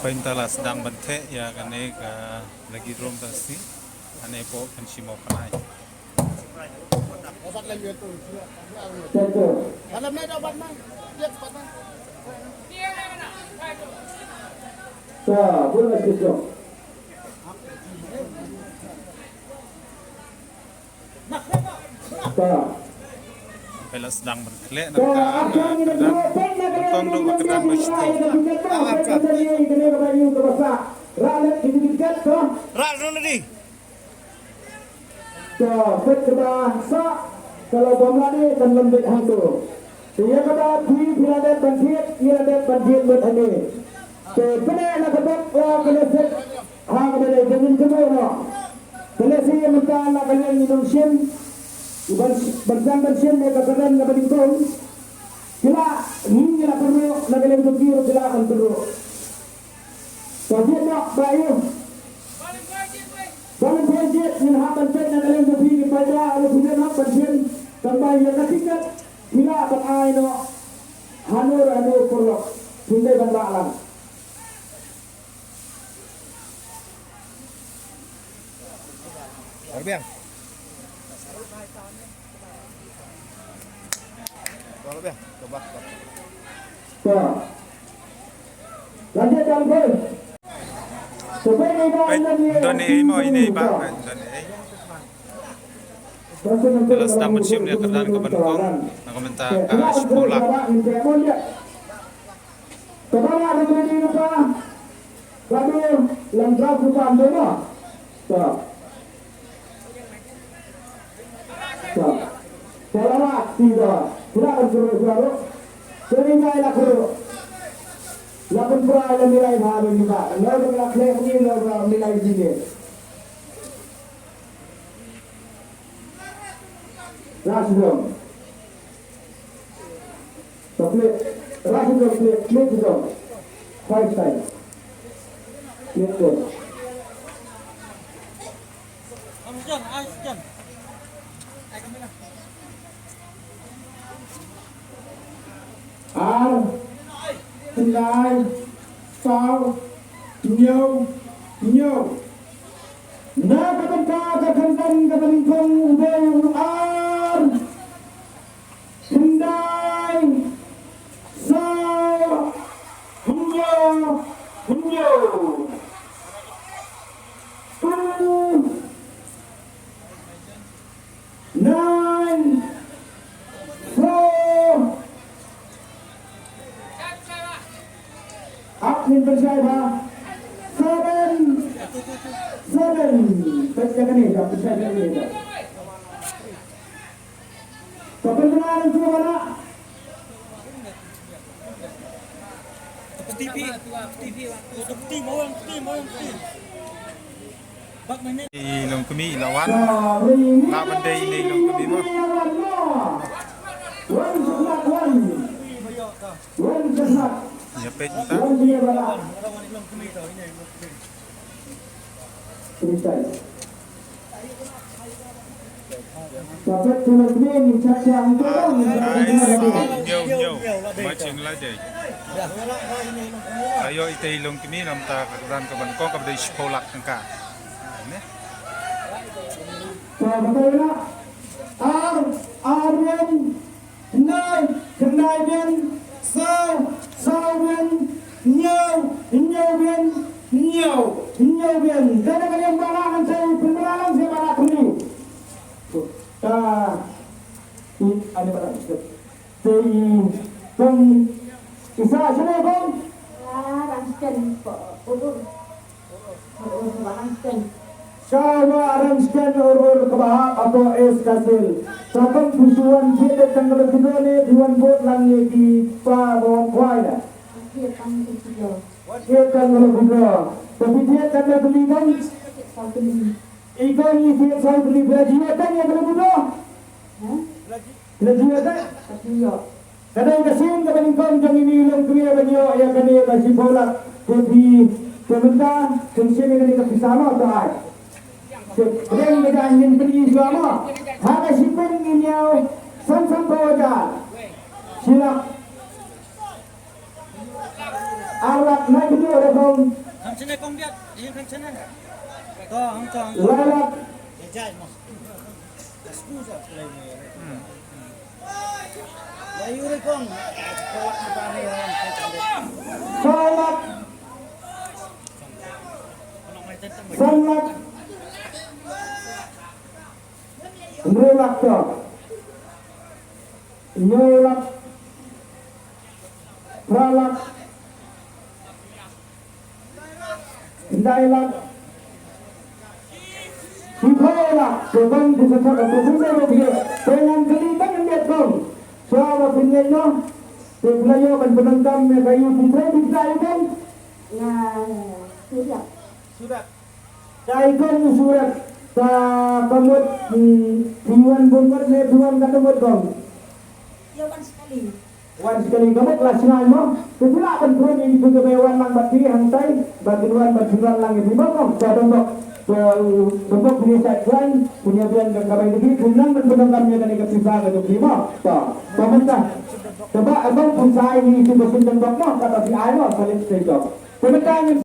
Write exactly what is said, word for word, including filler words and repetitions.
Mynta la sdang ban theh ïa kane ka lucky draw mynta ka sngi. Hangne hapoh Kynshi Mawphanai. Phi la sdang ban khleh na ka kyrdan. Nyngkong ruh ba kyrdan ba shiphew. Rah ruh na di. To, peit kaba sah, ka la bam lade kan lem beit hangto. Te ïa kaba phi, phi la dep ban thied, ngi la dep ban thied lut hangne. Te pyneh na ka bok la ka leh set ha kaba dei ka ngin kynmaw noh. Ka leh set mynta la ka liang ngi nong shim. Ban, ban sdang ban shim ïa ka kyrdan kaba nyngkong. Ki la, ngi ngi la pynruh, na ka liang jong ki ruh ki la kan pynruh. To jied noh ba ïoh. Volunteer jied, ngin hap ban peit na ka liang jong phi ki paidbah, lada phi dang hap ban shim, tang ba ïa ka tiket phi lah ban ai noh hano hano paralok, phin dei ban lah lang. Arbiang. Arbiang, coba. To. Lanjut, Tuan Boy. Peit, don ei mo, ine ba, peit, don ei. Peit, la sdang ban shim ïa ka kyrdan kaba nyngkong, na ka bynta ka shiphew lak. Kaba la ready rupa, kaba la ready rupa, lam draft rupa ando na. To. Sa, sa la rak ti da. Sila kan suruh suruh. Sini ngai la kuru. La kan pura la milai ba ni ba. La la kle ni la la milai ni. Ras dong. Sa play. Ras dong play. Play dong. Five times. Play dong. Ar, khyndai, saw, hynñiew, hynñiew. Na ka bynta ka kyrdan kaba nyngkong u dei u ar, khyndai, saw, hynñiew, hynñiew. Two, nine, four. Ap ngin pynshai ba. Seven, seven. Pynshai kane, pynshai kane. Ka pynbna nang tu mana? Peti pi, peti pi, peti mawang, peti mawang, peti. Bak mana? I Longkmie i la wan. Lah ban dei ine i Longkmie mo. Ïa peit mynta. Peit. Sa peit tu Longkmie ni, cha cha. Ai, sa, hynñiew, hynñiew. Ma ching la dei. Ayo, ite i Longkmie namar ka kyrdan kaba nyngkong kaba dei shiphew lak tyngka. Ne? Sa peit na. Ar, ar, Khyndai, khyndai bian, saw, saw bian, hynñiew, hynñiew bian, hynñiew, hynñiew bian. Te na ka liang ba la ngan sa pynbna lang sa ba la khmih. Ta, i, ani ba la khmih. Te i, kong, i sa, sini kong. Ah, Ramsden, po, po, po. Shawa Ramsden ur ur kaba hap hapoh East Khasi Hills. Sa tang phi shu wan thied tang ka lucky draw ne phi wan bud lang ïa ki pa ba wan khwai da. Thied tang ka lucky draw. Thied tang ka lucky draw. Te phi thied tang ka lucky draw. Saw tylli. I kong i thied saw tylli, phi la jied tang ïa ka lucky draw. Hah? Phi la jied tang? Phi la jied. Ka dei ka sien kaba nyngkong jong ine i Longkmie ban ïoh ïa kane ka shiphew lak. Te phi, te mynta phin shim ïa kane ka pisa mo, to ai. Te pdeng ka jaiñ ngin pyni shuwa mo. Ha ka shiphew ngin ïoh san sanphew hajar. Shi lak. Ar lak na ki dua da kong. Kham chene kong biat, ïa kham chene. To, hang to, hang to. Lai lak. Ïa jai mo. Sku sa play mo. Ïa yu re kong. Ko lak ni pa ni ram. Saw lak. San lak. Hynriew lak to. Hynñiew lak. Phra lak. Khyndai lak. Shiphew lak. Te ban di sa thok ka kumne ro bie. Te ngan kali ban ngan biat kong. Sa ba pynleit noh. Te pynlait ïoh ban pyndonkam ïa ka ïu pyntrei pyntrei kong. Nga surat. Surat. Dai kong surat. Ta ka mut, hmm, phi wan bun mut ne phi wan kata mut kong. Ïa wan sekali. Wan sekali ka mut la shngain mo. Te phi lah ban pyrshang ïa kitu kiba wan lang bad phi hangtai ba kin wan ban pynran lang ïa phi mo kong. Sa dombok. Sa dombok phi sa khlaiñ phi ïa biang ka bai phi pynlang ban pyndonkam ïa kane ka pisa ka jong phi mo. Sa. Sa mynta. Sa ba abang pynsa ïa kitu ba pyndonkam mo kata phi ai mo sa leit sa jong. Te mynta ngin